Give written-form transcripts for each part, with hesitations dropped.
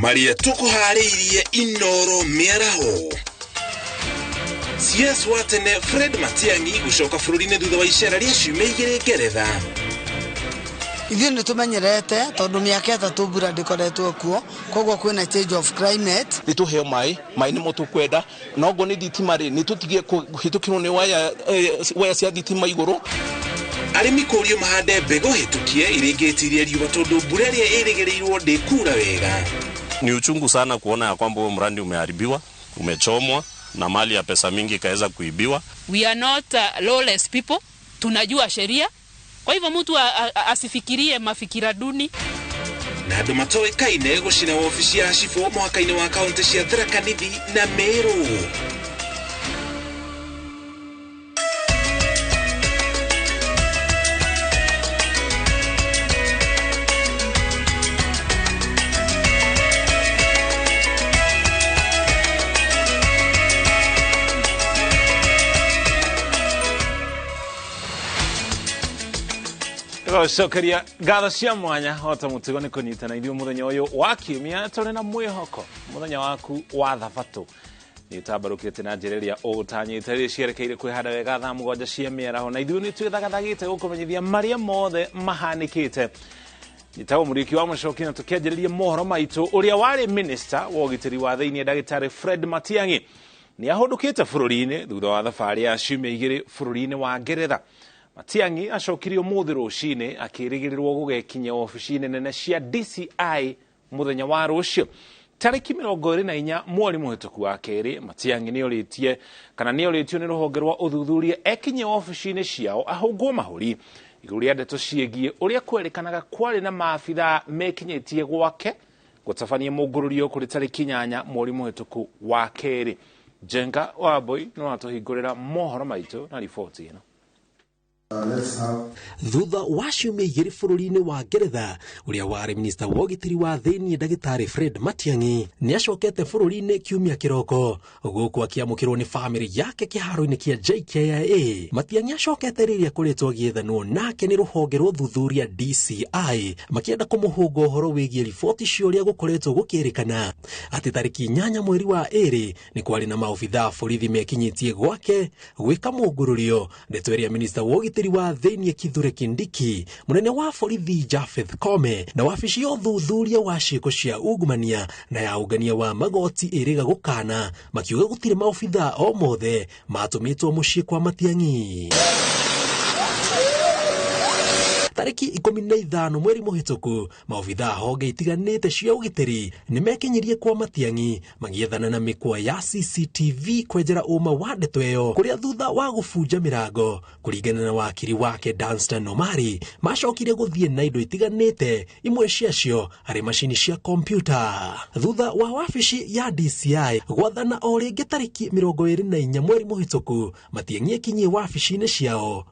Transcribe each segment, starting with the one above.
Marĩa tũkũharĩirie Inoro mĩaraho. CS wa tene Fred Matiang'i gũcoka bũrũri-inĩ thutha wa icera rĩa ciumia igĩrĩ Ngeretha. Ithuĩ nĩ tũmenyerete tondũ mĩaka ĩtatũ mbura ndĩkoretwo kuo, koguo kwĩna change of climate. Nĩ tũheo maĩ, maĩ nĩmo tũkwenda, na okorwo nĩ thitima rĩ, nĩ tũtige kũhĩtũkĩrwo nĩ waya cia thitima igũrũ. Arĩmi kũrio mahande mbegũ hĩtũkie iria ingĩtiria riũa tondũ mbura ĩrĩa ĩrĩgĩrĩirwo ndĩkura wega. Ni uchungu sana kuona ya kwamba huo mradi umeharibiwa, umechomwa na mali ya pesa mingi ikaweza kuibiwa. We are not lawless people. Tunajua sheria. Kwa hivyo mtu asifikirie mafikira duni. Na andũ matoĩkaine gũcina wabici ya cibũ mũhaka-inĩ wa kaunti cia Tharaka Nithi na Meru. Gũcokeria ngatho cia mwanya ota mũtigo nĩ kũnyitana ithuĩ mũthenya ũyũ wa kiumia tũrĩ na mwĩhoko mũthenya waku wa thabatũ nĩ ũtambarũkĩte na njĩra ĩrĩa ũtanyĩte rĩrĩ cierekeire kwĩhanda wega thaa mũgwanja cia mĩaraho na ithuĩ nĩ twĩthagathagĩte gũkũmenyithia marĩa mothe mahanĩkĩte. Njĩtagwo Mũriũki wa Mũcoki na tũkĩanjĩrĩria mohoro maitũ ũrĩa warĩ minister wa ũgitĩri wa thĩinĩ ndagĩtarĩ Fred Matiang'i nĩ ahũndũkĩte bũrũri-inĩ thutha wa thabarĩ ya ciumia igĩrĩ bũrũri-inĩ wa Ngeretha. Matiang'i acokirio ũmũthĩ rũcinĩ akĩrĩgĩrĩrwo gũgekinya wabici-inĩ nene cia DCI mũthenya wa rũciũ tarĩki 24 mweri mũhĩtũku wa kerĩ. Matiang'i nĩorĩtie kana nĩorĩtio nĩ rũhonge rwa ũthuthuria ekinye wabici-inĩ ciao ahũngwo mahũri igũrũ rĩa ndeto ciĩgiĩ ũrĩa kwerĩkanaga kwarĩ na maabithaa mekinyĩtie gwake gũtabania mũngũrũrio kũrĩ tarĩki 8 mweri mũhĩtũku wa kerĩ. Njenga Wambui no atũhingũrĩra mohoro maitũ na riboti ĩno. Thutha wa ciumia igĩrĩ bũrũri-inĩ wa Ngeretha ũrĩa warĩ minista wa ũgitĩri wa thĩinĩ ndagĩtarĩ Fred Matiang'i nĩacokete bũrũri-inĩ kiumia kĩroko gũkũ akĩamũkĩrwo nĩ bamĩrĩ yake kĩharo-inĩ kĩa JKIA. Matiang'i acokete rĩrĩa akoretwo agĩethanwo nake nĩ rũhonge rwa ũthuthuria DCI makĩenda kũmũhũnga ũhoro wĩgiĩ riboti cia ũrĩa gũkoretwo gũkĩrĩkana atĩ tarĩki 8 mweri wa 2 nĩ kwarĩ na maobithaa borithi mekinyĩtie gwake gwĩka mũngũrũrio. Ndeto ĩrĩa minista wa ũgitĩri wa thĩinĩ Kithure Kindiki, mũnene wa borithi Japheth Kome na wabici ya ũthuthuria wa ciĩko cia ungumania na ya ũngania wa magoti ĩrĩga gũkana makiuga gũtirĩ maobithaa o mothe matũmĩtwo mũciĩ kwa Matiang'i. Tarĩki 15 mweri mũhĩtũku maobithaa honge itiganĩte cia ũgitĩri nĩmekinyirie kwa Matiang'i magĩethana na mĩkwa ya CCTV kwenjera ũma wa ndeto ĩyo kũrĩa thutha wa gũbunja mĩrango kũringana na wakiri wake Danstan Omari macokire gũthiĩ na indo itiganĩte imwe ciacio harĩ macini cia kompyuta. Thutha wa wabici ya DCI gwathana o rĩngĩ tarĩki 24 mweri mũhĩtũku Matiang'i ekinyie wabici-inĩ ciao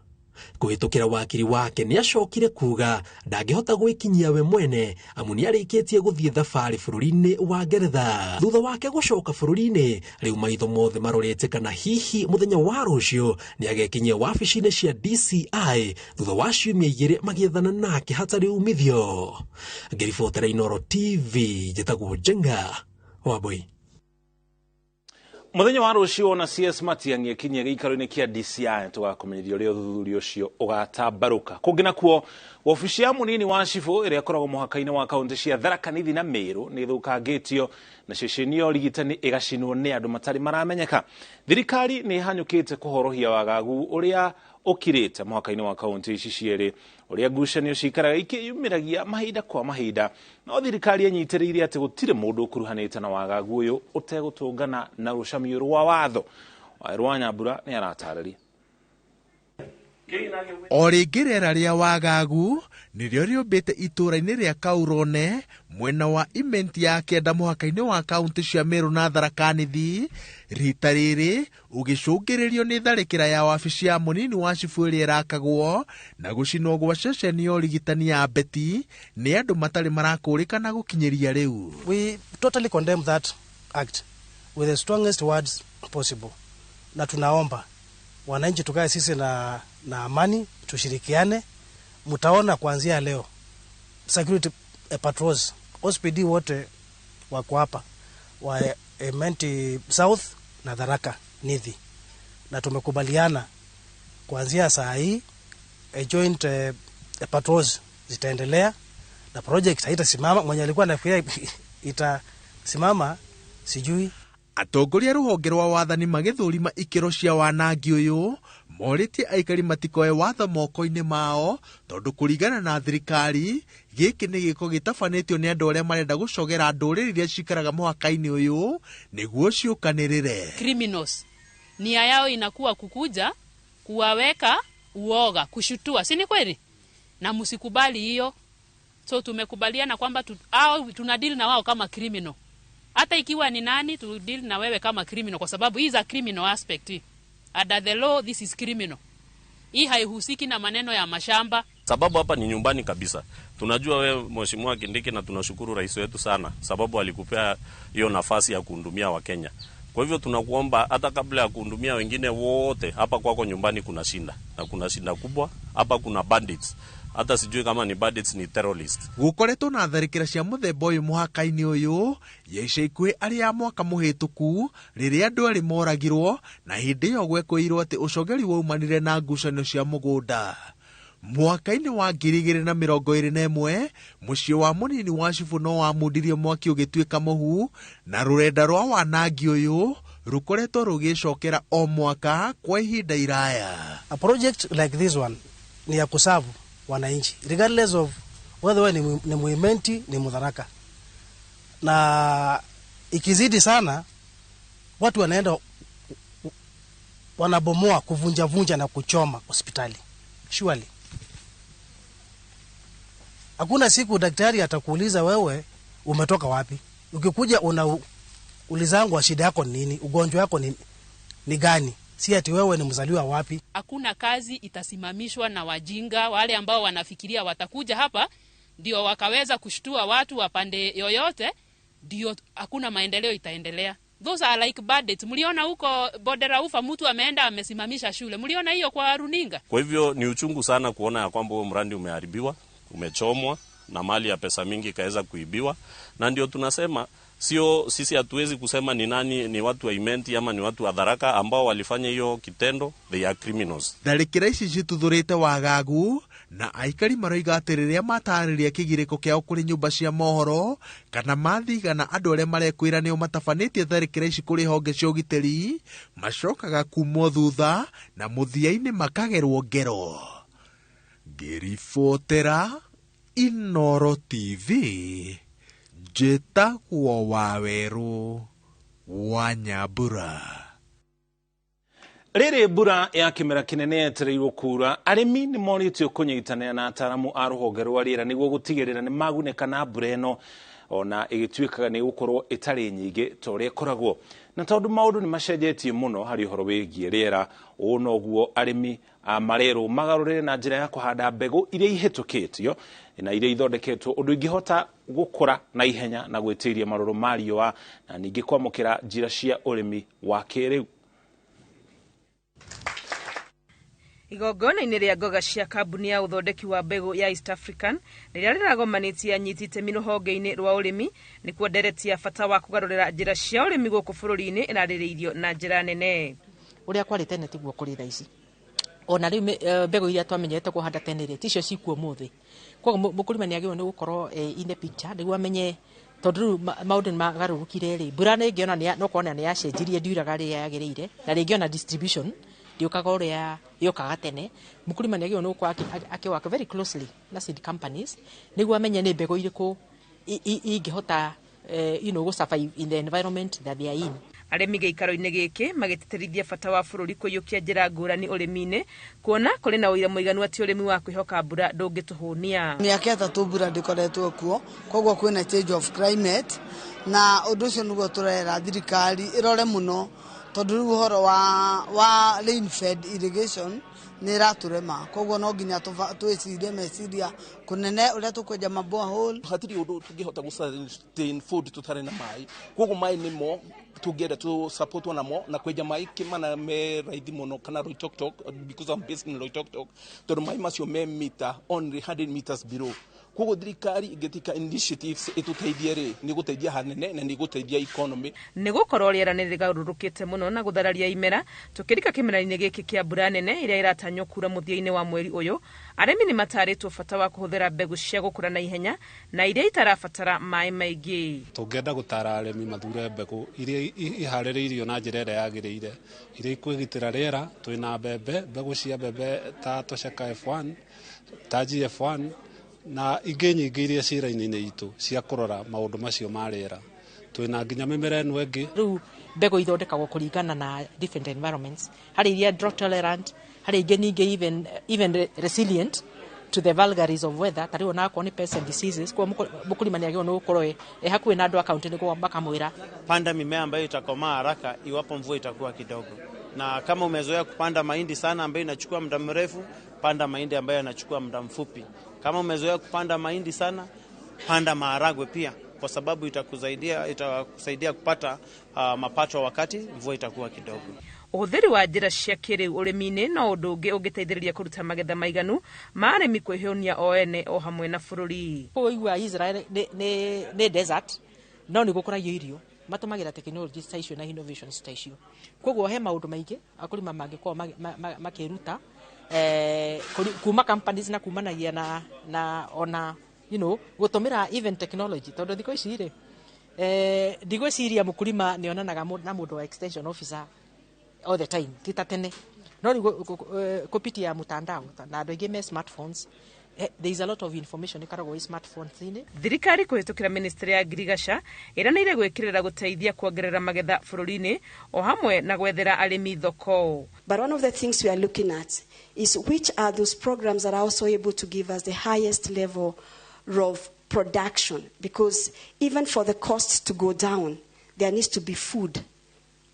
kũhĩtũkĩra wakiri wake nĩacokire kuga ndangĩhota gwĩkinyia we mwene amu nĩarĩkĩtie gũthiĩ thabarĩ bũrũri-inĩ wa Ngeretha. Thutha wake gũcoka bũrũri-inĩ rĩu maitho mothe marorete kana hihi mũthenya wa rũciũ nĩagekinyia wabici-inĩ cia DCI thutha wa ciumia igĩrĩ magĩethana nake hatarĩ umithio. Ngĩribotera Inoro TV njĩtagwo Njenga Wambui. Mũthenya wa rũciũ ona CS Matiang'i ekinyia gĩikaro-inĩ kĩa DCI tũgakũmenyithia ũrĩa ũthuthuria ũcio ũgatambarũka. Kũngĩ nakuo wabici ya mũnini wa cibũ ĩrĩa ĩkoragwo mũhaka-inĩ wa kaunti cia Tharaka Nithi na Meru nĩ ĩthũkangĩtio na ceceni ya ũrigitani ĩgacinwo nĩ andũ matarĩ maramenyeka. Thirikari nĩ ĩhanyũkĩte kũhorohia wagagu ũrĩa ũkirĩte mũhaka-inĩ wa kaunti ici cierĩ ũrĩa ngucanio cikaraga ikĩyumĩragia mahinda kwa mahinda, no thirikari ĩnyitĩrĩire atĩ gũtirĩ mũndũ ũkuruhanĩte na wagagu ũyũ ũtegũtũngana na rũcamio rwa watho. Waweru wa Nyambura nĩ aratarĩria. O rĩngĩ rĩera rĩa wagagu nĩrĩo rĩũmbĩte itũũra-inĩ rĩa Kaurone mwena wa Imenti ya kenda mũhaka-inĩ wa kaunti cia Meru na Tharaka Nithi rita rĩrĩ ũgĩcũngĩrĩrio nĩ tharĩkĩra ya wabici ya mũnini wa cibũ ĩrĩa ĩrakagwo na gũcinwo gwa ceceni ya ũrigitani ya Beti nĩ andũ matarĩ marakũrĩkana gũkinyĩria rĩu. We totally condemn that act with the strongest words possible, na tunaomba wananchi tukae sisi na amani, tushirikiane. Mtaona kuanzia leo security patrols OSPD wote wako hapa wa Imenti South na Tharaka Nithi, na tumekubaliana kuanzia saa hii joint patrols zitaendelea na project haitasimama. Mwenye alikuwa anafikiria itasimama sijui. Atongoria rũhonge rwa wathani magĩthũrima ikĩro cia wanangi ũyũ morĩtie aikari matikoe watho moko-inĩ mao tondũ kũringana na thirikari gĩkĩ nĩ gĩko gĩtabanĩtio nĩ andũ arĩa marenda gũcogera ndũrĩrĩ iria cikaraga mũhaka-inĩ ũyũ nĩguo ciũkanĩrĩre. Criminals nia yao inakuwa kukuja kuwaweka uoga, kushutua, si ni kweli? Na msikubali hiyo. So tumekubaliana kwamba tuna deal na wao kama criminal. Hata ikiwa ni nani, tu deal na wewe kama criminal, kwa sababu hii is a criminal aspect. Under the law this is criminal. Hii haihusiki na maneno ya mashamba. Sababu hapa ni nyumbani kabisa. Tunajua wewe Mheshimiwa Kindiki, na tunashukuru rais wetu sana sababu alikupea hiyo nafasi ya kuhudumia Wakenya. Kwa hivyo tunakuomba hata kabla ya kuhudumia wengine wote, hapa kwako nyumbani kuna shinda, na kuna shinda kubwa. Hapa kuna bandits. Hata sijui kama ni bandits ni terrorists. Gukoretwo na tharĩkĩra cia mũthemba ũyũ mũhaka-inĩ ũyũ ya ica ikuhĩ arĩ ya mwaka mũhĩtũku rĩrĩa andũ erĩ moragirwo, na hĩndĩ ĩyo gwekũirwo atĩ ũcogeri waumanire na ngucanio cia mũgũnda. Mwaka-inĩ wa 2021 mũciĩ wa mũnini wa cibũ no wamundirie mwaki ũgĩtuĩka mũhu, na rũrenda rwa wanangi ũyũ rũkoretwo rũgĩcokera o mwaka kwa ihinda iraya. A project like this one ni ya kusavu wananchi regardless of whether wewe ni Muimenti ni Mutharaka, na ikizidi sana watu wanaenda wanabomoa, kuvunja vunja na kuchoma hospitali. Surely hakuna siku daktari atakuuliza wewe umetoka wapi. Ukikuja unaulizangwa shida yako ni nini, ugonjwa wako ni gani, si ati wewe ni mzaliwa wapi. Hakuna kazi itasimamishwa na wajinga wale ambao wanafikiria watakuja hapa ndio wakaweza kushtua watu wapande yoyote, ndio hakuna maendeleo itaendelea. Those are like bandits. Mliona huko Bodera Ufa mtu ameenda amesimamisha shule. Mliona hiyo kwa runinga. Kwa hivyo ni uchungu sana kuona ya kwamba huo mradi umeharibiwa, umechomwa na mali ya pesa mingi ikaweza kuibiwa. Na ndio tunasema sio sisi hatuwezi kusema ni nani, ni watu wa Imenti ama ni watu wa Tharaka ambao walifanya hiyo kitendo, they are criminals. Tharĩkĩra ici cituthũrĩte wagagu na aikari maroiga atĩ rĩrĩa matarĩria kĩgirĩko kĩao kũrĩ nyũmba cia mohoro kana mathigana andũ arĩa marekwĩra nĩo matabanĩtie tharĩkĩra ici kũrĩ honge cia ũgitĩri macokaga kumwo thutha na mũthia-inĩ makagerwo ngero. Ngĩribotera Inoro TV, njĩtagwo Wawerũ wa Nyambura. Rĩrĩ mbura ya kĩmera kĩnene yetereirwo kura, arĩmi nĩ morĩtio kũnyitanĩra na ataaramu a rũhonge rwa rĩera nĩguo gũtigĩrĩra nĩ magunĩka na mbura ĩno ona ĩgĩtuĩkaga nĩ gũkorwo ĩtarĩ nyingĩ ta ũrĩa ĩkoragwo. Na tondũ maũndũ nĩ macenjetie mũno harĩ ũhoro wĩgiĩ rĩera, ũũ noguo arĩmi marerwo magarũrĩre na njĩra ya kũhanda mbegũ iria ihĩtũkĩtio na iria ithondeketwo ũndũ ingĩhota gũkũra na ihenya na gwĩtiria marũrũ ma riũa na ningĩ kwamũkĩra njĩra cia ũrĩmi wa kĩrĩu. Igongona-inĩ rĩa ngoga cia kambuni ya ũthondeki wa mbegũ ya East African rĩrĩa rĩragomanĩtie anyiti itemi rũhonge-inĩ rwa ũrĩmi nĩkuo ndereti ya bata wa kũgarũrĩra njĩra cia ũrĩmi gũkũ bũrũri-inĩ ĩrarĩrĩirio na njĩra nene. Ũrĩa kwarĩ tene tiguo kũrĩ thaa ici. Ona rĩu mbegũ iria twamenyerete kũhanda tene rĩ ticio cikuo ũmũthĩ. Koguo mũkũrĩma nĩ agĩrĩirwo nĩ gũkorwo in the picture nĩguo amenye tondũ rĩu maũndũ nĩ magarũrũkire rĩ, mbura rĩngĩ ona no kuona nĩ yacenjirie ndiuraga rĩrĩa yagĩrĩire, na rĩngĩ ona distribution ndiũkaga ũrĩa yũkaga tene. Mũkũrĩma nĩ agĩrĩirwo nĩ gũkorwo akĩ-work very closely na seed companies nĩguo amenye nĩ mbegũ irĩkũ ingĩhota gũ survive in the environment that they are in. Arĩmi gĩikaro-inĩ gĩkĩ magĩtĩtĩrithia bata wa bũrũri kũiyũkia njĩra ngũrani ũrĩmi-inĩ kuona kũrĩ na ũira mũiganu atĩ ũrĩmi wa kwĩhoka mbura ndũngĩtũhũnia. Mĩaka ĩtatũ mbura ndĩkoretwo kuo, koguo kwĩna change of climate, na ũndũ ũcio nĩguo tũrera thirikari ĩrore mũno tondũ rĩu ũhoro wa rain fed irrigation nĩ ĩratũrema, koguo no nginya twĩcirie meciria kũnene ũrĩa tũkwenja ma borehole. Hatirĩ ũndũ tũngĩhota gũ sustain food tũtarĩ na maĩ, koguo maĩ nĩmo tũngĩenda tũ support namo na kwenja maĩ kĩmana me raithi mũno kana Loitoktok, because I'm based in Loitoktok, tondũ maĩ macio me mita only 100 meters below. Koguo thirikari ĩngĩtika initiatives ĩtũteithie rĩ, nĩ gũteithia hanene na nĩ gũteithia economy. Nĩ gũkorwo rĩera nĩ rĩgarũrũkĩte mũno na gũthararia imera, tũkĩrika kĩmera-inĩ gĩkĩ kĩa mbura nene ĩrĩa ĩratanywo kura mũthia-inĩ wa mweri ũyũ, arĩmi nĩ matarĩtwo bata wa kũhũthĩra mbegũ cia gũkũra na ihenya na iria itarabatara maĩ maingĩ. Tũngĩenda gũtara arĩmi mathure mbegũ iria iharĩrĩirio na njĩra ĩrĩa yagĩrĩire, iria ikwĩgitĩra rĩera. Twĩna mbembe, mbegũ cia mbembe ta Tosheka F1, ta GF1 na ingĩ nyingĩ iria ciĩ raini-inĩ itũ cia kũrora maũndũ macio ma rĩera. Twĩna nginya mĩmera ĩno ĩngĩ. Rĩu mbegũ ithondekagwo kũringana na different environments, harĩ iria drought tolerant, harĩ ingĩ ningĩ even resilient to the vagaries of weather, ta rĩu onakorwo nĩ pests and diseases. Kwa mũkulima nĩ agĩrĩirwo nĩ gũkorwo e hakuhĩ na andũ a kaunti nĩguo makamwĩra panda mimea ambayo itakomaa haraka iwapo mvua itakuwa kidogo. Na kama umezoea kupanda mahindi sana ambayo inachukua muda mrefu, panda mahindi ambayo yanachukua muda mfupi. Kama umezoea kupanda mahindi sana, panda maharagwe pia, kwa sababu itakusaidia kupata mapato wakati mvua itakuwa kidogo. Ũhũthĩri wa njĩra cia kĩrĩu ũrĩmi-inĩ no ũndũ ũngĩ ũngĩteithĩrĩria kũruta magetha maiganu ma arĩmi kwĩhũnia o ene o hamwe na bũrũri. Kũigua Israel nĩ desert, no nĩ gũkũragio irio, matũmagĩra technology ta icio na innovations ta icio. Koguo he maũndũ maingĩ akulima mangĩkorwo makĩruta kuma companies na kumanagia na ona you know gũtũmĩra even technology, tondũ thikũ ici rĩ ndigwĩciria mũkulima nĩonanaga na mũndũ wa extension officer all the time, ti ta tene. No rĩu kupitia mtandao na andũ aingĩ me smartphones, there is a lot of information ikoragwo i smartphones-inĩ. Thirikari kũhĩtũkĩra ministry ya ngirigaca ĩranĩire gwĩkĩrĩra gũteithia kuongerera magetha bũrũri-inĩ o hamwe na gwethera arĩmi thoko. But one of the things we are looking at is which are those programs that are also able to give us the highest level of production, because even for the costs to go down, there needs to be food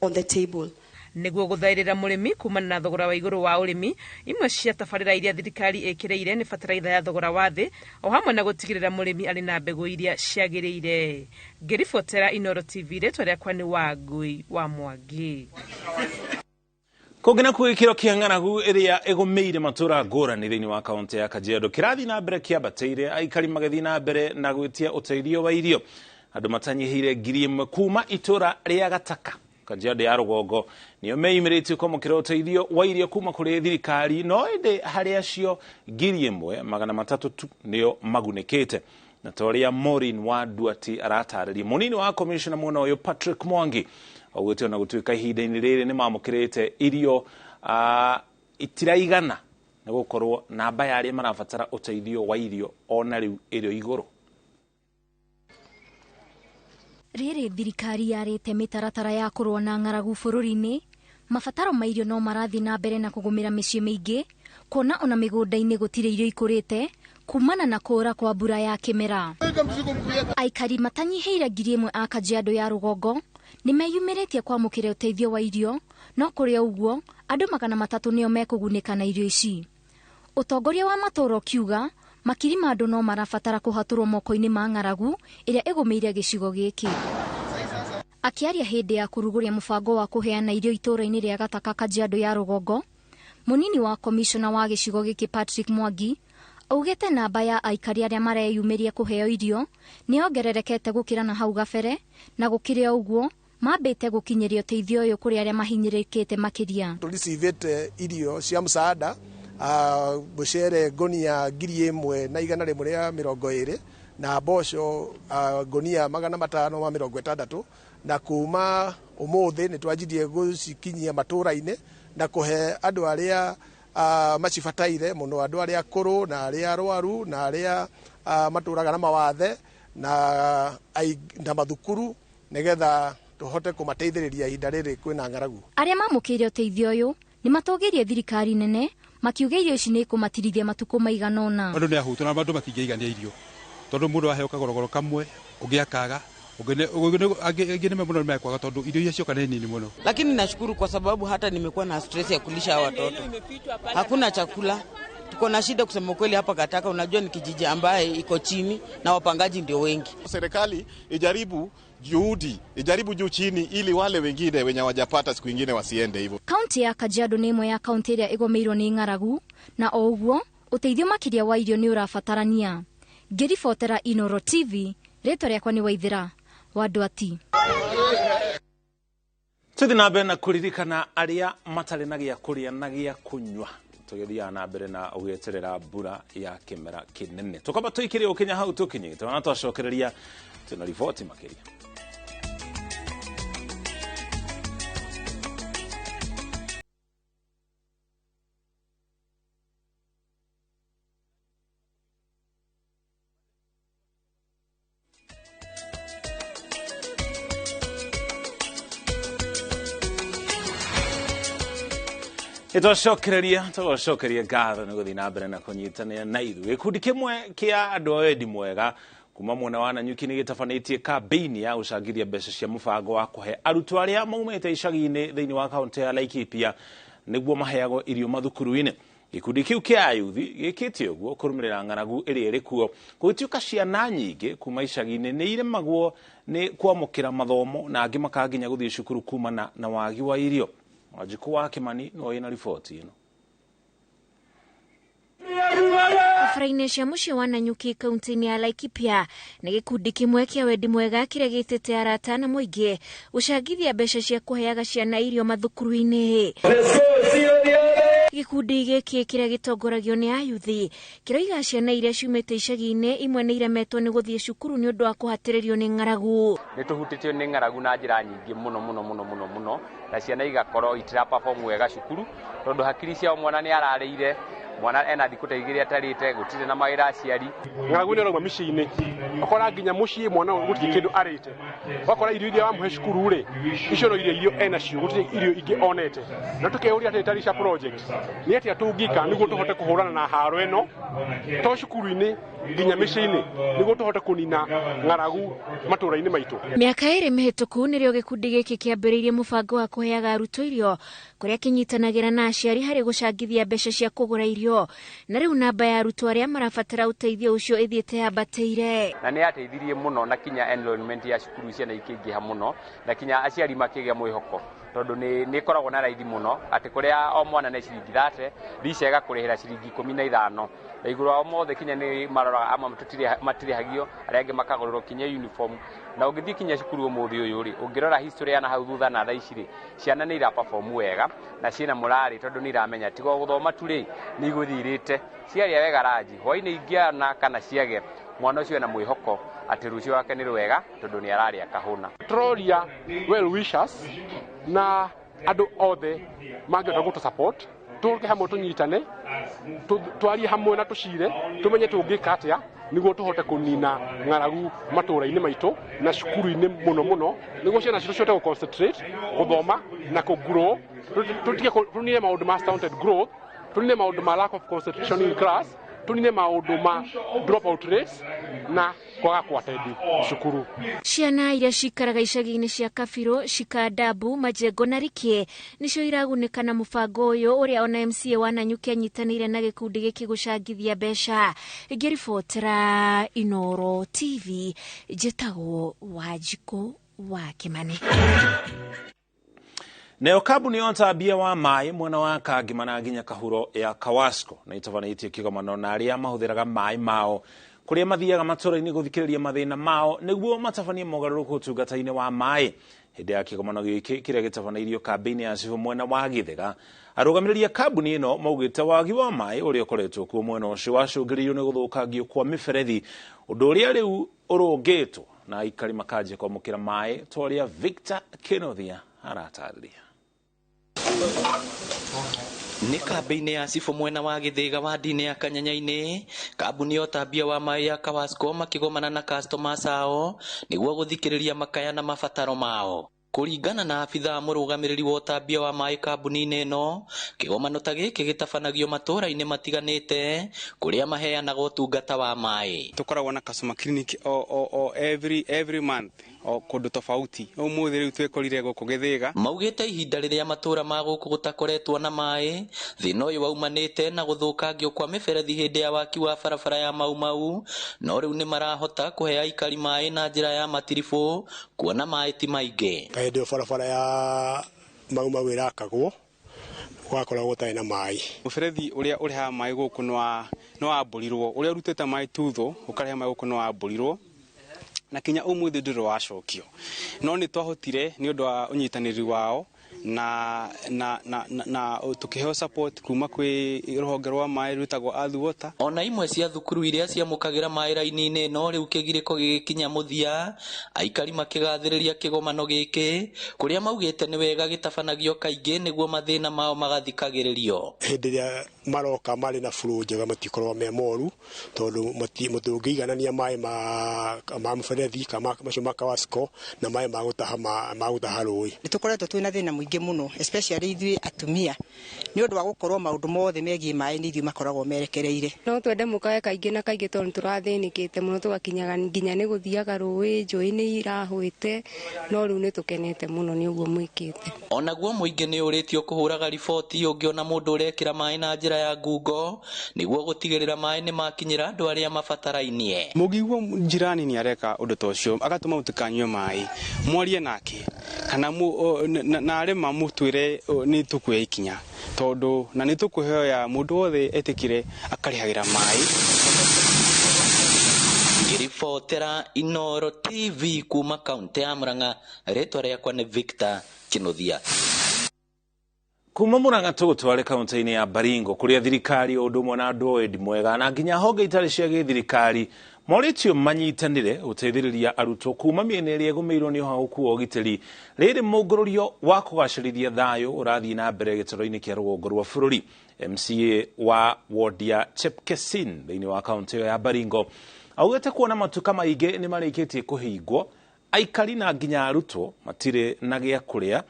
on the table. Nĩguo gũthaĩrĩra mũrĩmi kumana na thogora wa igũrũ wa ũrĩmi, imwe cia tabarĩra iria thirikari ĩkĩrĩire nĩ bataraitha ya thogora wa thĩ o hamwe na gũtigĩrĩra mũrĩmi arĩ na mbegũ iria ciagĩrĩire. Ngĩribotera Inooro TV, rĩtwa rĩakwa nĩ Wangui wa Mwangi. Kũngĩ nakuo gĩkĩro kĩa ng'aragu ĩrĩa ĩgũmĩire matũra ngũrani thĩinĩ wa kaunti ya Kajiado kĩrathiĩ na mbere kĩambatĩire, aikari magĩthiĩ na mbere na gwĩtia ũteithio wa irio. Andũ matanyihĩire 1,000 kuma itũra rĩa Gataka Kajiado ya rũgongo nĩo meyumĩrĩtie kwamũkĩra ũteithio wa irio kuma kũrĩ thirikari, no ĩndĩ harĩ acio 1,300 tu nĩo magunĩkĩte. Na ta ũrĩa Maureen wa Duati aratarĩria, mũnini wa commissioner mwena ũyũ Patrick Mwangi augĩte ona gũtuĩka ihinda-inĩ rĩrĩ nĩ mamũkĩrĩte irio itiraigana nĩ gũkorwo namba ya arĩa marabatara ũteithio wa irio ona rĩu ĩrĩ igũrũ. Rĩrĩ thirikari yarĩte mĩtaratara ya kũrũa na ng'aragu bũrũri-inĩ, mabataro ma irio no marathiĩ na mbere na kũgũmĩra mĩciĩ mĩingĩ, kuona ona mĩgũnda-inĩ gũtirĩ irio ikũrĩte kumana na kũũra kwa mbura ya kĩmera. Aikari matanyihĩire 1,000 a Kajiado ya rũgongo nĩmeyumĩrĩtie kwamũkĩra ũteithio wa irio, no kũrĩ o ũguo andũ 300 nĩo mekũgunĩka na irio ici. Ũtongoria wa matũũra ũkiuga makiri ma andũ no marabatara kũhatũrwo moko-inĩ ma ng'aragu ĩrĩa ĩgũmĩire gĩcigo gĩkĩ. Akĩaria hĩndĩ ya kũrugũria mũbango wa kũheana irio itũũra-inĩ rĩa Gataka Kajiado ya rũgongo, mũnini wa komishona wa gĩcigo gĩkĩ Patrick Mwangi augĩte namba ya aikari arĩa mareyumĩria kũheo irio nĩ yongererekete gũkĩra na hau gabere, na gũkĩrĩ o ũguo mambĩte gũkinyĩria ũteithio ũyũ kũrĩ arĩa mahinyĩrĩrĩkĩte makĩria. Tũricivĩte irio cia msaada mũcere ngonia 1,120 na mboco ngonia 560, na kuma ũmũthĩ nĩ twanjirie gũcikinyia matũũra-inĩ na kũhe andũ arĩa macibataire mũno, andũ arĩa akũrũ na arĩa arwaru na arĩa matũraga na mawathe na mathukuru, nĩgetha tũhote kũmateithĩrĩria ihinda rĩrĩ kwĩna ng'aragu. Arĩa mamũkĩire ũteithio ũyũ nĩ matũgĩirie thirikari nene makiuga irio ici nĩ ikũmatirithia matukũ maigana ũna. Andũ nĩ ahũtu na andũ matingĩigania irio, tondũ mũndũ aheo kagorogoro kamwe ũngĩ akaga, angĩ nĩ mũno nĩmekwaga tondũ irio iria cioka nĩ nini mũno. Lakini nashukuru kwa sababu hata nimekuwa na stress ya kulisha watoto. Hakuna chakula. Tuko na shida kusema kweli hapa Kataka, unajua ni kijiji ambaye iko chini na wapangaji ndio wengi. Serikali ijaribu juhudi, ijaribu juu chini ili wale wengine wenye hawajapata siku nyingine wasiende hivyo. Kaunti ya Kajiado nĩ ĩmwe ya kaunti ĩrĩa ĩgũmĩirwo nĩ ng'aragu, na o ũguo ũteithio makĩria wa irio nĩ ũrabatarania. Ngĩribotera Inoro TV, rĩtwa rĩakwa nĩ Waithĩra wa Ndwati. Tuthi na mbere na kũririkana arĩa matarĩ na gĩa kũrĩa na gĩa kũnyua, tũgĩthiaga na mbere na gweterera mbura ya kĩmera kĩnene. Tũkamba tũikĩre ũkinya hau tũkinyĩte, ona twacokereria twĩna riboti makĩria. Nĩtwacokereria tũgacokeria ngatho nĩ gũthiĩ na mbere na kũnyitanĩra na ithuĩ. Gĩkundi kĩmwe kĩa andũ a wendi mwega kuma mwena wa Nanyuki nĩ gĩtabanĩtie kambĩini ya gũcangithia mbeca cia mũbango wa kũhe arutwo arĩa maumĩte icagi-inĩ thĩinĩ wa kaũntĩ ya Laikipia nĩguo maheagwo irio mathukuru-inĩ. Gĩkundi kĩu kĩa ayuthi gĩkĩte ũguo kũrũmĩrĩra ng'aragu ĩrĩa ĩrĩ kuo, gũgĩtuĩka ciana nyingĩ kuma icagi-inĩ nĩ iremagwo nĩ kwamũkĩra mathomo na angĩ makaga nginya gũthiĩ cukuru kumana na wagi wa irio. Wanjikũ wa Kimani no ĩna riboti ĩno. Barabara-inĩ cia mũciĩ wa Nanyuki kaunti-inĩ ya Laikipia nĩ gĩkundi kĩmwe kĩa wendi mwega kĩrĩa gĩtĩte arata na mũingĩ gũcangithia mbeca cia kũheaga ciana irio mathukuru-inĩ. Gĩkundi gĩkĩ kĩrĩa gĩtongoragio nĩ ayuthi kĩroiga ciana iria ciumĩte icagi-inĩ imwe nĩ iremetwo nĩ gũthiĩ cukuru nĩ ũndũ wa kũhatĩrĩrio nĩ ng'aragu. Nĩ tũhutĩtio nĩ ng'aragu na njĩra nyingĩ mũno mũno mũno mũno mũno, na ciana igakorwo itira perform wega cukuru tondũ hakiri ciao mwana nĩ ararĩire, mwana ena thikũ ta igĩrĩ atarĩte, gũtirĩ na mawĩra aciari. Ng'aragu nĩ ĩrauma mĩciĩ-inĩ, ũkora nginya mũciĩ mwana gũtirĩ kĩndũ arĩte, ũgakora irio iria wamũhe cukuru rĩ, icio no iria irio enacio, gũtirĩ irio ingĩ onete. Na tũkeyũria atĩrĩ ta Risha Project, nĩ atĩa tũngĩka nĩguo tũhote kũhũrana na haro ĩno to cukuru-inĩ nginya mĩciĩ-inĩ nĩguo tũhote kũnina ng'aragu matũũra-inĩ maitũ. Mĩaka ĩrĩ mĩhĩtũku nĩrĩo gĩkundi gĩkĩ kĩambĩrĩirie mũbango wa kũheaga arutwo irio kũrĩa kĩnyitanagĩra na aciari harĩ gũcangithia mbeca cia kũgũra irio, na rĩu namba ya arutwo arĩa marabatara ũteithio ũcio ĩthiĩte yambatĩire. Na nĩ yateithirie mũno na kinya enrollment ya cukuru ciana ikĩingĩha mũno na kinya aciari makĩgĩa mwĩhoko tondũ nĩ ĩkoragwo na raithi mũno atĩ kũrĩa o mwana nĩ ciringi 30 Risha ĩgakũrĩhĩra ciringi 15 na igũrũ wao mothe kinya nĩ maroraga amwe matirĩhagio, arĩa angĩ makagũrĩrwo kinya uniform. Na ũngĩthiĩ kinya cukuru ũmũthĩ ũyũ rĩ, ũngĩrora history ya na hau thutha na thaa ici rĩ, ciana nĩ iraperform wega na ciĩna morale tondũ nĩ iramenya tiga gũthoma tu rĩ, nĩ igũthiĩ irĩte ciarĩa wega ranji hwainĩ ingĩana kana ciage, mwana ũcio ena mwĩhoko atĩ rũciũ wake nĩ rwega tondũ nĩ ararĩa kahũna. Tũroria well wishers na andũ othe mangĩhota gũtũ support, tũke hamwe tũnyitane, twarie hamwe na tũcire, tũmenye tũngĩka atĩa nĩguo tũhote kũnina ng'aragu matũũra-inĩ maitũ na cukuru-inĩ mũno mũno, nĩguo ciana citũ cihote gũ-concentrate gũthoma na kũ-grow, tũnine maũndũ ma stunted growth, tũnine maũndũ ma lack of concentration in class, tũnine maũndũ ma dropout rates na kwaga kũatendi cukuru. Ciana iria cikaraga icagi-inĩ cia Kabirũ, Cikandabu, Majengo na Rikie nĩcio iragunĩka na mũbango ũyũ ũrĩa ona MCA wa Nanyuki anyitanĩire na gĩkundi gĩkĩ gũcangithia mbeca. Ngĩribotera Inoro TV, njĩtagwo Wanjikũ wa Kĩmani. Nayo kambuni ya ũtambia wa maĩ mwena wa Kangima na nginya Kahuro ya Kawasco nĩ ĩtabanĩtie kĩgomano na arĩa mahũthĩraga maĩ mao kũrĩa mathiaga matũũra-inĩ gũthikĩrĩria mathĩna mao nĩguo matabanie mogarũrũku ũtungata-inĩ wa maĩ. Hĩndĩ ya kĩgomano gĩkĩ kĩrĩa gĩtabanĩirio kambĩ-inĩ ya cibũ mwena wa Gĩthega, arũgamĩrĩri a kambuni ĩno maugĩte wagi wa maĩ ũrĩa ũkoretwo kuo mwena ũcio wacũngĩrĩirio nĩ gũthũkangio kwa mĩberethi, ũndũ ũrĩa rĩu ũrũngĩtwo na aikari makanjia kwamũkĩra maĩ ta ũrĩa Victor Kĩnuthia aratarĩria. Nĩ kambĩ-inĩ ya cibũ mwena wa Gĩthĩga wadi-inĩ ya Kanyanya-inĩ, kambuni ya ũtambia wa maĩ ya Kawasco makĩgomana na customers ao nĩguo gũthikĩrĩria makaya na mabataro mao. Kũringana na abithaa mũrũgamĩrĩri wa ũtambia wa maĩ kambuni-inĩ ĩno, kĩgomano ta gĩkĩ gĩtabanagio matũũra-inĩ matiganĩte kũrĩa maheanaga ũtungata wa maĩ. Tũkoragwo na customer clinic o every month o kũndũ tofauti. Ũmũthĩ rĩu twĩkorire gũkũ Gĩthĩga. Maugĩte ihinda rĩrĩa matũũra ma gũkũ gũtakoretwo na maĩ, thĩna ũyũ waumanĩte na gũthũkangio kwa mĩberethi hĩndĩ ya waki wa barabara ya Mau Mau, no rĩu nĩ marahota kũhe aikari maĩ na njĩra ya matiribũ kuona maĩ ti maingĩ. Hĩndĩ ĩyo barabara ya Mau Mau ĩrakagwo, Gwakoragwo gũtarĩ na maĩ. Mũberethi ũrĩa ũrehaga maĩ gũkũ nĩ wambũrirwo, ũrĩa ũrutĩte maĩ Tutho ũkarehe maĩ gũkũ nĩ wambũrirwo, na kinya ũmũthĩ ndũrĩ wacokio. No nĩ twahotire nĩ ũndũ wa ũnyitanĩri wao na na na na, na tukiheo support kuma kwi ruhonge rwa maĩ rwĩtagwo Earth Water. Ona imwe cia thukuru iria ciamũkagĩra maĩ raini-inĩ ĩno rĩu kĩgirĩko gĩgĩkinya mũthia, aikari makĩgathĩrĩria kĩgomano gĩkĩ kũrĩa maugĩte nĩ wega gĩtabanagio kaingĩ nĩguo mathĩna mao magathikagĩrĩrio. Hĩndĩ ĩrĩa maroka marĩ na flow njega matikoragwo me moru, tondũ mũtũngĩiganania maĩ ma mũberethi kana macio ma Kawasco na maĩ ma gũtaha rũĩ. Nĩ tũkoretwo twĩna thĩna mũingĩ mũno, especially ithuĩ atumia, nĩ ũndũ wa gũkorwo maũndũ mothe megiĩ maĩ nĩ ithuĩ makoragwo merekereire. No twende mũkae kaingĩ na kaingĩ tondũ nĩtũrathĩnĩkĩte mũno, tũgakinyaga nginya nĩ gũthiaga rũĩ, njũĩ nĩ irahũĩte, no rĩu nĩ tũkenete mũno nĩ ũguo mwĩkĩte. Onaguo mũingĩ nĩ ũrĩtio kũhũraga riboti ũngĩona mũndũ ũrekĩra maĩ na njĩra ya ngungo nĩguo gũtigĩrĩra maĩ nĩ makinyĩra andũ arĩa mabatarainie. Mũngĩigua jirani nĩ areka ũndũ ta ũcio agatũma mũtikanyue maĩ, mwarie nake kana na arĩ mamũtwĩre nĩ tũkuoya ikinya, tondũ na nĩ tũkũhoya mũndũ wothe etĩkire akarĩhagĩra maĩ. Ngĩribotera Inooro TV kuma kaunti ya Murang'a, rĩtwa rĩakwa nĩ Victor Kinuthia. Kuma Murang'a tũgũtware kaunti-inĩ ya Baringo kũrĩa thirikari ũndũ ũmwe na andũ wendi mwega na nginya honge itarĩ cia gĩthirikari morĩtio manyitanĩre gũteithĩrĩria arutwo kuma mĩena ĩrĩa ĩgũmĩirwo nĩ ũhagũku wa ũgitĩri. Rĩrĩ mũngũrũrio wa kũgacĩrithia thayũ ũrathiĩ na mbere gĩtaro-inĩ kĩa rũgongo rwa bũrũri. MCA wa ward ya Chepkesin thĩinĩ wa kaunti ĩyo ya Baringo augĩte kuona matuka maingĩ nĩ marĩkĩtie kũhingwo, aikari na nginya arutwo matirĩ na gĩa kũrĩa,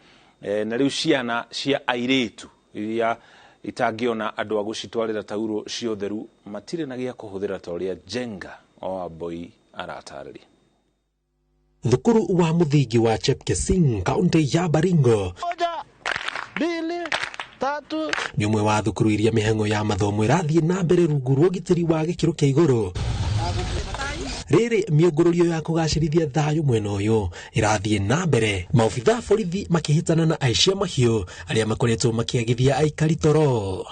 na rĩu ciana cia airĩtu iria itangĩona andũ a gũcitwarĩra taurũ cia ũtheru matirĩ na gĩa kũhũthĩra ta ũrĩa Jenga Oaboi aratarĩria. Thukuru wa mũthingi wa Chepkesin kaunti ya Baringo 1, 2, 3 nĩ ũmwe wa thukuru iria mĩhang'o ya mathomo ĩrathiĩ na mbere rungu rwa ũgitĩri wa gĩkĩro kĩa igũrũ. Rĩrĩ mĩũngũrũrio ya kũgacĩrithia thayũ mwena ũyũ ĩrathiĩ na mbere, maobitha a borithi makĩhĩtana na aici a mahiũ arĩa makoretwo makĩagithia aikari toro.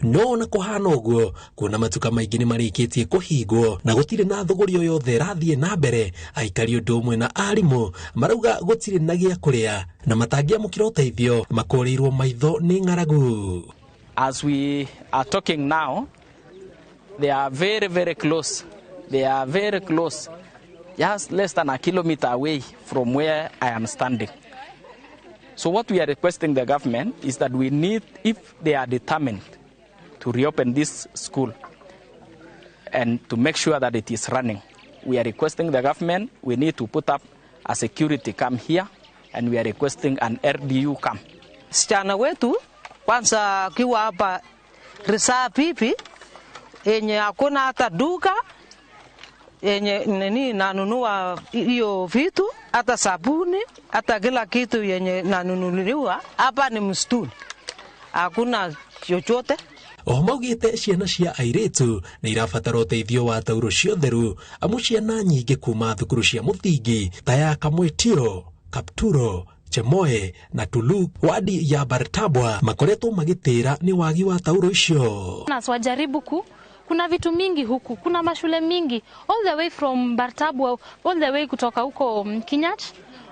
No ona kũhana ũguo, kuona matuka maingĩ nĩ marĩkĩtie kũhingwo na gũtirĩ na thũgũri o yothe ĩrathiĩ na mbere, aikari ũndũ ũmwe na arimũ marauga gũtirĩ na gĩa kũrĩa na matangĩamũkĩra ũteithio makũrĩirwo maitho nĩ ng'aragu. As we are talking now, they are very, very close. They are very close, just less than a kilometer away from where I am standing. So what we are requesting the government is that we need, if they are determined to reopen this school and to make sure that it is running, we are requesting the government, we need to put up a security camp here, and we are requesting an RDU camp. Sichana wetu, kwanza kiwa hapa reserve hivi, enye hakuna hata duka enye nini nanunua hiyo vitu, hata sabuni, hata kila kitu yenye nanunuliwa hapa ni msituni, hakuna chochote. Oho maugĩte ciana cia airĩtu nĩ irabatara ũteithio wa taurũ cia ũtheru, amu ciana nyingĩ kuma thukuru cia mũthingi ta ya Kamwetiro, Kapturo, Chemoe na Tulu wadi ya Bartabwa makoretwo magĩtĩra nĩ wagi wa taurũ icio. Na wajaribu kuna vitu mingi huku, kuna mashule mingi all the way from Bartabwa, all the way kutoka huko Kinyach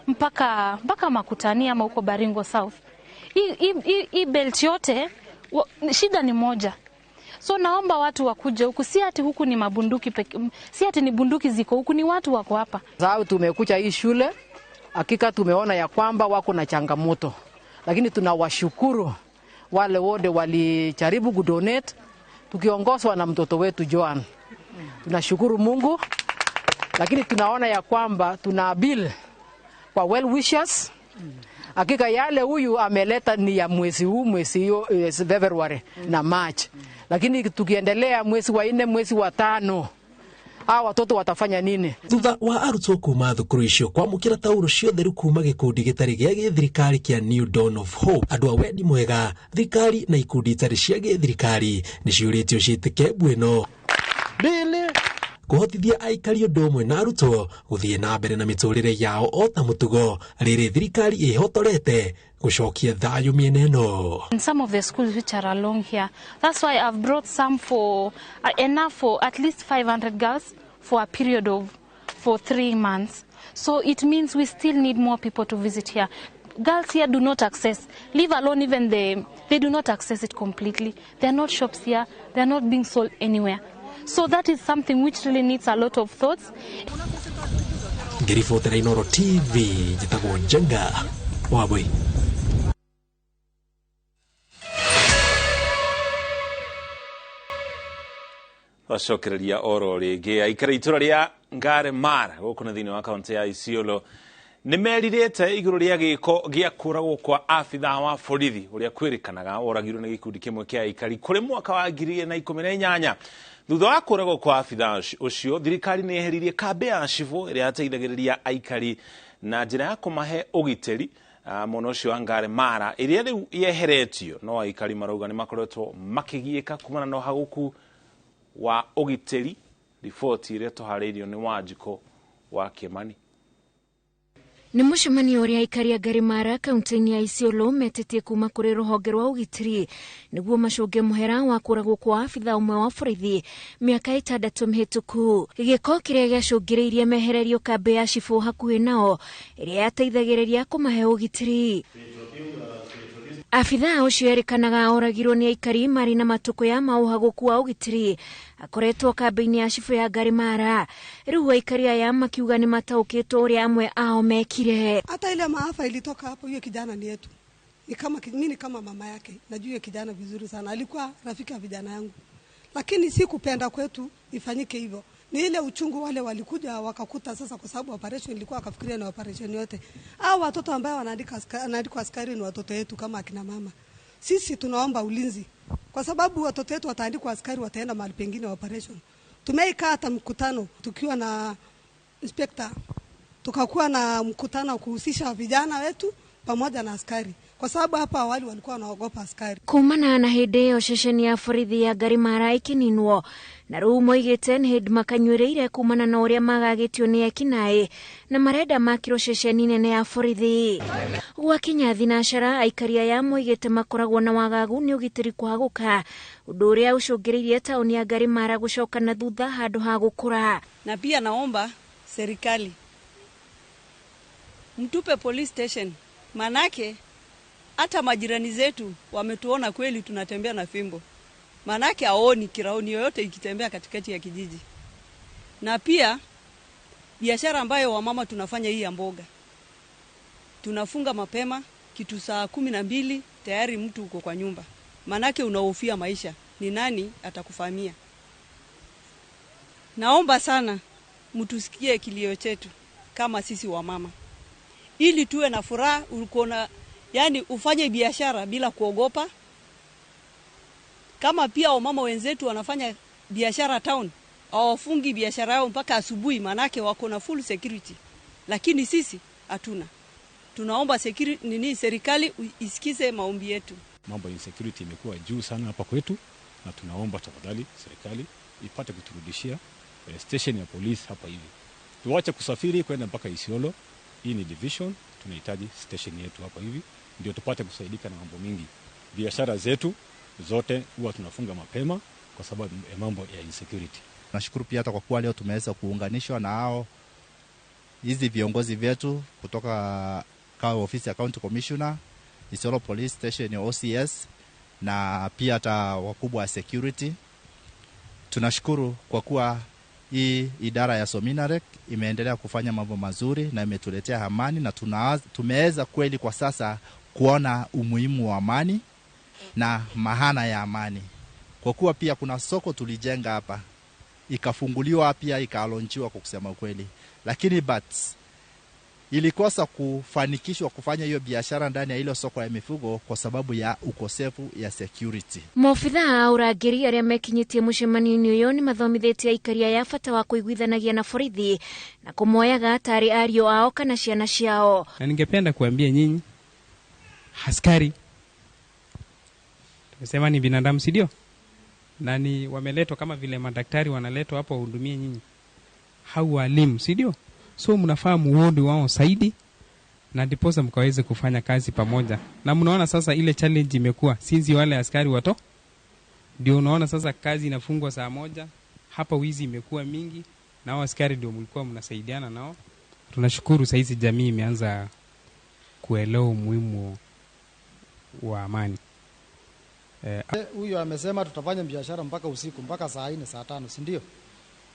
mpaka Makutani ama huko Baringo South. Hii belt yote shida ni moja. So naomba watu wakuje huku, si ati huku ni mabunduki peke, si ati ni bunduki ziko huku, ni watu wako hapa. Sababu tumekuja hii shule, hakika tumeona ya kwamba wako na changamoto. Lakini tunawashukuru wale wote walijaribu kudonate tukiongozwa na mtoto wetu Joan. Tunashukuru Mungu, lakini tunaona ya kwamba tuna bill kwa well wishers. Hakika yale huyu ameleta ni ya mwezi huu, mwezi hiyo February na March. Lakini tukiendelea mwezi wa 4, mwezi wa 5, hawa watoto watafanya nini? Thutha wa arutwo kuma thukuru icio kwamũkĩra taurũ cia ũtheru kuma gĩkundi gĩtarĩ gĩa gĩthirikari kĩa New Dawn of Hope, andũ a wendi mwega, thirikari na ikundi itarĩ cia gĩthirikari nĩ ciũrĩtio ciĩtĩke mbu ĩno kũhotithia aikari ũndũ ũmwe na arutwo gũthiĩ na mbere na mĩtũrĩre yao o ta mũtugo, rĩrĩ thirikari ĩhotorete Gũcokia thayũ mĩena ĩno. In some of the schools which are along here, that's why I've brought some for enough for at least 500 girls for a period of for 3 months. So it means we still need more people to visit here. Girls here do not access, leave alone even they do not access it completely. There are not shops here, they are not being sold anywhere. So that is something which really needs a lot of thoughts. Ngĩribotera Inooro TV, njĩtagwo Njenga Wambui. Twacokereria oro rĩngĩ aikara itũra rĩa Ngare Mara gũkũ na thĩinĩ wa kaunti ya Isiolo nĩ merirĩte igũrũ rĩa gĩko gĩa kũragwo kwa abithaa wa borithi ũrĩa kwĩrĩkanaga oragirwo nĩ gĩkundi kĩmwe kĩa aikari kũrĩ mwaka wa 2018. Thutha wa kũragwo kwa abithaa ũcio, thirikari nĩ yeheririe kambĩ ya cibũ ĩrĩa yateithagĩrĩria aikari na njĩra ya kũmahe ũgitĩri mwena ũcio wa Ngare Mara ĩrĩa rĩu yeheretio, no aikari marauga nĩ makoretwo makĩgiĩka kumana na ũhagũku wa ũgitĩri. Riboti ĩrĩa tũharĩirio nĩ Wanjikũ wa Kĩmani. Nĩ mũcemanio ũrĩa aikari a Ngarimara kaunti-inĩ ya Isiolo metĩtie kuma kũrĩ rũhonge rwa ũgitĩri nĩguo macũnge mũhera wa kũragwo kwa abithaa ũmwe wa borithi mĩaka 6 mĩhĩtũku. Gĩko kĩrĩa gĩacũngĩrĩirie mehererio kambĩ ya cibũ hakuhĩ nao ĩrĩa yateithagĩrĩria kũmahe ũgitĩri. Abithaa ũcio erĩkanaga oragirwo nĩ aikari marĩ na matukũ ya maũhagũku wa ũgitĩri akoretwo kambĩ-inĩ ya cibũ ya Ngarimara. Rĩu aikari aya makiuga nĩ mataũkĩtwo ũrĩa amwe ao mekire. Hata ile maafa ilitoka hapo, hiyo kijana ni yetu. Ni kama mimi kama mama yake, najua hiyo kijana vizuri sana. Alikuwa rafiki ya vijana yangu. Lakini si kupenda kwetu ifanyike hivyo. Ni ile uchungu wale walikuja wakakuta sasa, kwa sababu operation ilikuwa akafikiria na operation yote. Hao watoto ambao wanaandikwa askari ni watoto wetu kama akina mama. Sisi tunaomba ulinzi kwa sababu watoto wetu wataandikwa askari, wataenda mahali pengine operation. Tumeikaa hata mkutano tukiwa na inspector, tukakuwa na mkutano kuhusisha vijana wetu pamoja na askari, kwa sababu hapa awali walikuwa wanaogopa askari. Kumana na hĩndĩ ĩyo ceceni ya borithi ya Ngarimara ĩkĩninwo na rĩu moigĩte nĩ hĩndĩ makanyuĩrĩire kumana na ũrĩa magagĩtio nĩ ekinaĩ na marenda makĩrwo ceceni nene ya borithi. Gwakinya thinacara aikari aya moigĩte makoragwo na wagagu nĩ ũgitĩri kũhagũka, ũndũ ũrĩa ũcũngĩrĩirie taũni ya Ngarimara gũcoka na thutha handũ ha gũkũra. Na pia naomba serikali mtupe police station, manake hata majirani zetu wametuona kweli tunatembea na fimbo. Manake aoni kiraoni yoyote ikitembea katikati ya kijiji. Na pia biashara ambayo wamama tunafanya hii ya mboga, tunafunga mapema kitu saa 12 tayari mtu uko kwa nyumba. Manake unahofia maisha, ni nani atakufamia. Naomba sana mtusikie kilio chetu kama sisi wamama, ili tuwe na furaha. Uko yani ufanye biashara bila kuogopa. Kama pia wamama wenzetu wanafanya biashara town, hawafungi biashara yao mpaka asubuhi, manake wako na full security. Lakini sisi hatuna. Tunaomba security serikali isikize maombi yetu. Mambo ya insecurity imekuwa juu sana hapa kwetu, na tunaomba tafadhali serikali ipate kuturudishia station ya polisi hapa hivi. Tuache kusafiri kwenda mpaka Isiolo. Hii ni division, tunahitaji station yetu hapa hivi ndio tupate kusaidika na mambo mingi. Biashara zetu zote huwa tunafunga mapema kwa sababu ya mambo ya insecurity. Nashukuru pia hata kwa kuwa leo tumeweza kuunganishwa na hao hizi viongozi wetu kutoka kwa ofisi ya County Commissioner, Isiolo Police Station ya OCS na pia hata wakubwa wa security. Tunashukuru kwa kuwa hii idara ya Sominarek imeendelea kufanya mambo mazuri na imetuletea amani, na tumeweza kweli kwa sasa kuona umuhimu wa amani na maana ya amani. Kwa kuwa pia kuna soko tulijenga hapa, ikafunguliwa pia ikalonchiwa kwa kusema kweli, lakini but ilikosa kufanikishwa kufanya hiyo biashara ndani ya hilo soko ya mifugo kwa sababu ya ukosefu ya security. Maobithaa a ũrangĩri arĩa mekinyĩtie mũcemanio-inĩ ũyũ nĩ mathomithĩtie aikari aya bata wa kũiguithanagia na borithi na kũmoyaga tarĩ ariũ ao kana ciana ciao. Na ningependa kuambia nyinyi askari, tumesema ni binadamu, si ndio? Na ni wameletwa kama vile madaktari wanaletwa hapo wahudumie nyinyi, hao walimu, si ndio? So mnafaa muone wao zaidi na ndiposa mkaweze kufanya kazi pamoja. Na mnaona sasa ile challenge imekuwa sinzi wale askari wato, ndio unaona sasa kazi inafungwa saa 1, hapa wizi imekuwa mingi, na hao askari ndio mlikuwa mnasaidiana nao. Tunashukuru saizi jamii imeanza kuelewa umuhimu wa amani. Huyo amesema tutafanya biashara mpaka usiku, mpaka saa 4, saa 5, si ndio?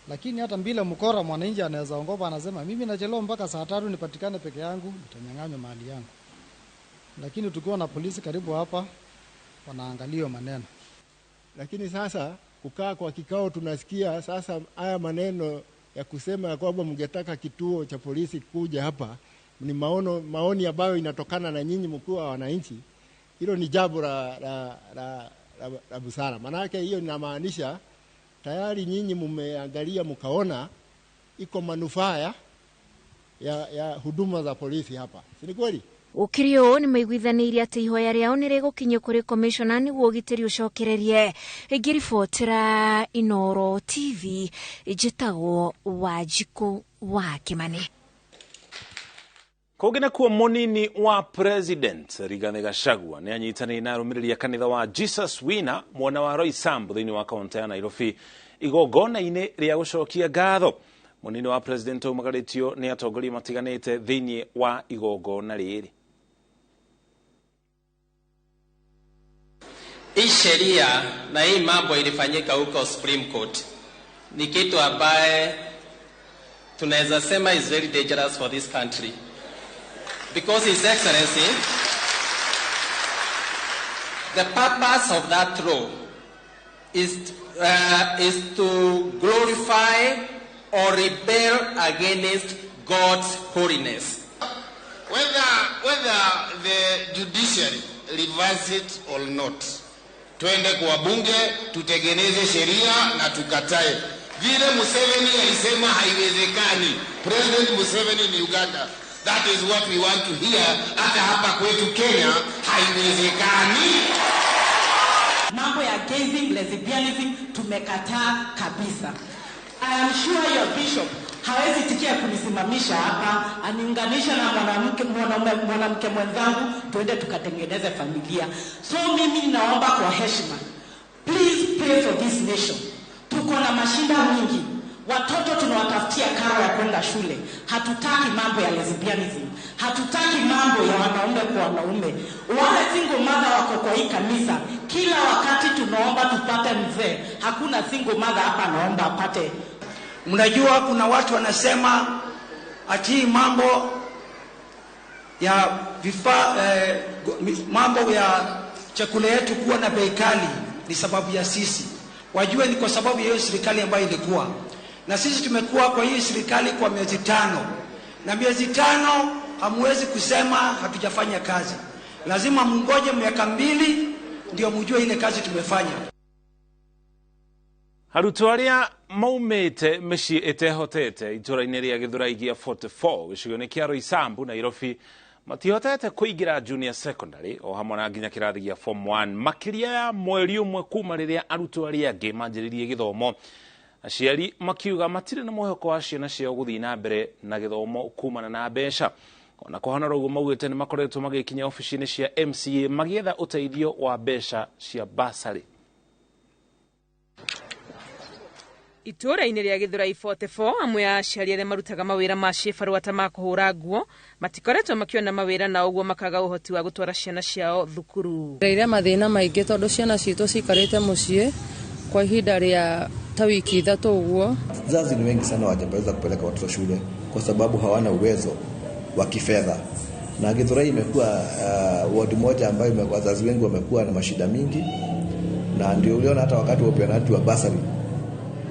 Lakini hata bila mkora mwananchi anaweza ongopa, anasema mimi nachelewa mpaka saa 3 nipatikane peke yangu, nitanyang'anywa mali yangu. Lakini tukiwa na polisi karibu hapa wanaangalia maneno. Lakini sasa kukaa kwa kikao tunasikia sasa haya maneno ya kusema kwamba mngetaka kituo cha polisi kuja hapa ni maoni ambayo inatokana na nyinyi mkuu wa wananchi. Hilo ni jambo la busara. Maana hiyo inamaanisha tayari nyinyi mmeangalia mkaona iko manufaa ya huduma za polisi hapa. Si ni kweli? Gũkĩrĩ ũũ nĩ maiguithanĩirie atĩ ihoya rĩao nĩ rĩgũkinyio kũrĩ komishona nĩguo ũgitĩri ũcokererie. Ngĩribotera Inooro TV, njĩtagwo Wanjikũ wa Kĩmani. Kũngĩ nakuo mũnini wa president Rigathi Gachagua nĩ anyitanĩire na arũmĩrĩri a kanitha wa Jesus Winner mwena wa Roysambu thĩinĩ wa kaũntĩ ya Nairobi igongona-inĩ rĩa gũcokia ngatho. Mũnini wa president aumagarĩtio nĩ atongoria matiganĩte thĩinĩ wa igongona rĩrĩ. Hii sheria na hii mambo ilifanyika huko Supreme Court ni kitu ambaye tunaweza sema is very dangerous for this country, because His Excellency, the purpose of that law is to glorify or rebel against God's holiness. Whether the judiciary reverse it or not, tuende kwa bunge tutengeneze sheria na tukatae. Vile Museveni alisema haiwezekani. President Museveni in Uganda. That is what we want to hear. Hata hapa kwetu Kenya haiwezekani. Mambo ya gayism, lesbianism tumekataa kabisa. I am sure your bishop hawezi tikia kunisimamisha hapa aniunganisha na mwanamke mwenzangu tuende tukatengeneze familia. So mimi ninaomba kwa heshima, please pray for this nation. Tuko na mashinda mingi. Watoto tunawatafutia karo ya kwenda shule. Hatutaki mambo ya lesbianism. Hatutaki mambo ya wanaume kwa wanaume. Wale single mother wako kwa hii kanisa, kila wakati tunaomba tupate mzee. Hakuna single mother hapa anaomba apate. Mnajua kuna watu wanasema ati mambo ya vifaa, mambo ya chakula yetu kuwa na bei kali ni sababu ya sisi. Wajue ni kwa sababu ya hiyo serikali ambayo ilikuwa. Na sisi tumekuwa kwa hii serikali kwa miezi 5. Na miezi 5 hamwezi kusema hatujafanya kazi. Lazima mungoje miaka 2 ndio mjue ile kazi tumefanya. Arutwo arĩa maumĩte mĩciĩ ĩtehotete itũra-inĩ rĩa Gĩthũrai gĩa 44 gĩcigo-inĩ kĩa Roysambu Nairobi matihotete kũingĩra junior secondary o hamwe na nginya kĩrathi gĩa form 1 makĩria ya mweri ũmwe kuma rĩrĩa arutwo arĩa angĩ manjĩrĩirie gĩthomo. Aciari makiuga matirĩ na mwĩhoko wa ciana ciao gũthiĩ na mbere na gĩthomo kumana na mbeca. Ona kũhana ũguo maugĩte nĩ makoretwo magĩkinya obici-inĩ cia MCA magĩetha ũteithio wa mbeca cia bursary. Itũra-inĩ rĩa Gĩthũrai 44 amwe a aciari arĩa marutaga mawĩra ma cibarũa ta ma kũhũra nguo matikoretwo makĩona mawĩra na ũguo makaga ũhoti wa gũtwara ciana ciao thukuru. Rĩrĩa mathĩna maingĩ tondũ ciana citũ cikarĩte mũciĩ kwa ihinda rĩa ta wiki 3 ũguo. Wazazi ni wengi sana hawajaweza kupeleka watoto shule kwa sababu hawana uwezo wa kifedha. Na Githurai imekuwa ward moja ambayo wazazi wengi wamekuwa na mashida mingi, na ndio uliona hata wakati wa upeanaji wa basari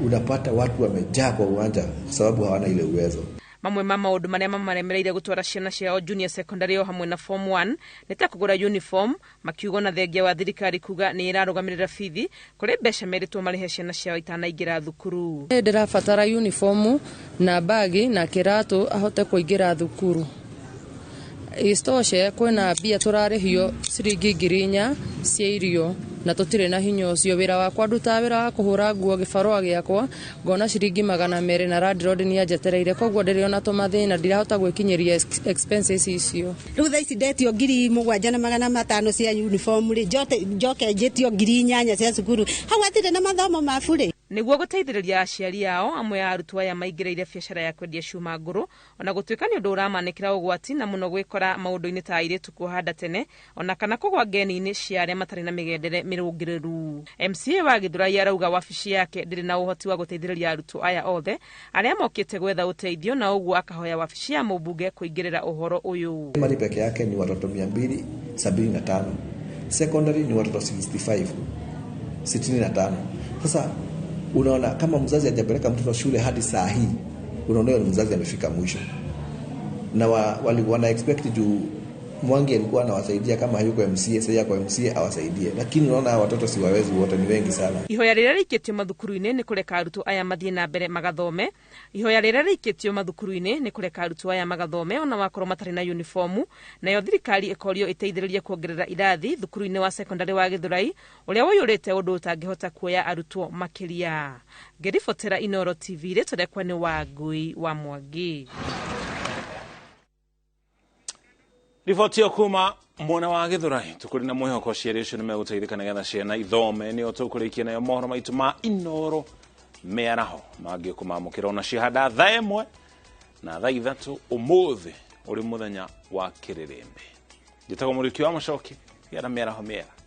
unapata watu wamejaa kwa uwanja kwa sababu hawana ile uwezo. Mamwe ma maũndũ marĩa mamaremereire gũtwara ciana ciao junior secondary o hamwe na form 1 nĩ ta kũgũra uniform, makiuga na thengia wa thirikari kuga nĩ ĩrarũgamĩrĩra bithi kũrĩ mbeca merĩtwo marĩhe ciana ciao itanaingĩra thukuru. Ndĩrabatara uniform na bagi na kĩratũ ahote kũingĩra thukuru. Isitoshe kwĩna mbia tũrarĩhio ciringi 4,000 cia irio. Na tũtirĩ na hinya ũcio. Wĩra wakwa ndutaga wĩra wa kũhũra nguo gĩbarũa gĩakwa ngona ciringi 200 na landlord nĩ anjetereire, koguo ndĩrĩ ona tũmathĩna, ndirahota gwĩkinyĩria expenses icio. Rĩu thaa ici ndetio 7500 cia uniform rĩ, njoke njĩtio 8000 cia cukuru, hau hatirĩ na mathomo ma burĩ. Nĩguo gũteithĩrĩria aciari ao, amwe a arutwo aya maingĩrĩire biacara ya kwendia cuma ngũrũ, ona gũtuĩka nĩ ũndũ ũramanĩkĩra ũgwati na mũno gwĩkora maũndũ-inĩ ta airĩtu kuoha nda tene ona kana kũgwa ngeni-inĩ cia arĩa matarĩ na mĩgendere mĩrũngĩrĩru. MCA wa Gĩthũrai arauga wabici yake ndĩrĩ na ũhoti wa gũteithĩrĩria arutwo aya othe arĩa mokĩte gwetha ũteithio, na ũguo akahoya wabici ya mũmbunge kũingĩrĩra ũhoro ũyũ. Primary peke yake ni watoto 275, secondary ni watoto 65 65. Sasa unaona kama mzazi hajapeleka mtoto shule hadi saa hii, unaona ni mzazi amefika mwisho. Na wana expect juu Mwangi alikuwa anawasaidia, kama hayuko MCA, sasa yako MCA awasaidie, lakini unaona watoto si wawezi wote, ni wengi sana. Ihoya rĩrĩa rĩikĩtio mathukuru-inĩ nĩ kũreka arutwo aya mathiĩ na mbere magathome. Ihoya rĩrĩa rĩikĩtio mathukuru-inĩ nĩ kũreka arutwo aya magathome ona wakorwo matarĩ na uniformu, nayo thirikari ĩkorio ĩteithĩrĩrie kuongerera irathi thukuru-inĩ wa secondary wa Gĩthũrai ũrĩa ũiyũrĩte ũndũ ũtangĩhota kuoya arutwo makĩria. Ngĩribotera Inooro TV, rĩtwa rĩakwa nĩ Wangui wa Mwangi. Riboti yo kuma mwena wa Gĩthũrai tũkũrĩ na mwĩhoko aciari acio nĩ megũteithĩka nĩgetha ciana ithome. Nĩyo tũkũrĩkia nayo mohoro maitũ ma Inooro mĩaraho mangĩ kũmamũkĩra ona cihanda thaa 1 na thaa 3 ũmũthĩ ũrĩ mũthenya wa kĩrĩrĩmbĩ. Njĩtagwo Mũriũki wa Mũcoki, gĩa na mĩaraho mĩega.